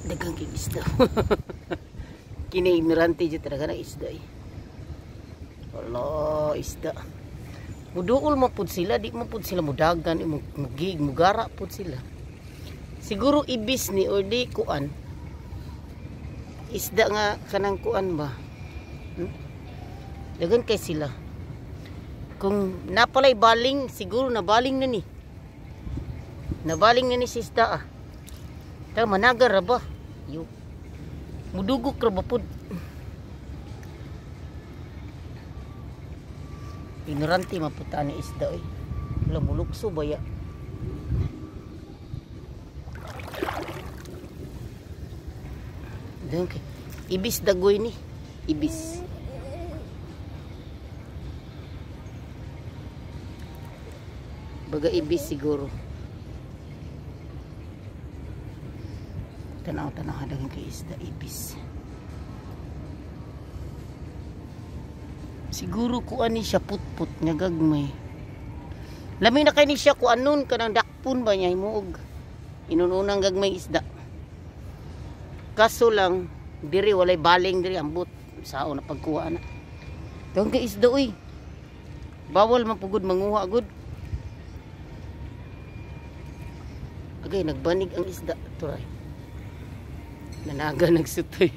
Daghang kay isda. Kini ignorante jud talaga na isda eh. Wala, isda. Muduol man pud sila, di man pud sila mudagan, eh, mugig, mugara pud sila. Siguro ibis ni or di kuan. Isda nga kanang kuan ba? Daghan kay sila. Kung napalay baling, siguro nabaling na ni. Nabaling na ni si isda ah. Ta managar ra ba? Yo. Mudugok ra ba pud? Ignorante maputa ni isda eh. Wala, mulukso ba ya? Daghan kay ibis dagoy ni. Ibis. Baga ibis siguro. Tanaw tanaw, daghan kay isda, ibis. Siguro kuan ni siya, putput nga gagmay. Lami na kay ni siya kuan nun, kanang dakpon ba niya himuog. Inununang gagmay isda. Kaso lang diri walay baling diri, ambot sao na pagkuha na. Daghan kay isda oy. Bawal man pugod manguha gud. Agay, nagbanig ang isda turay. Nanaga nagsutoy.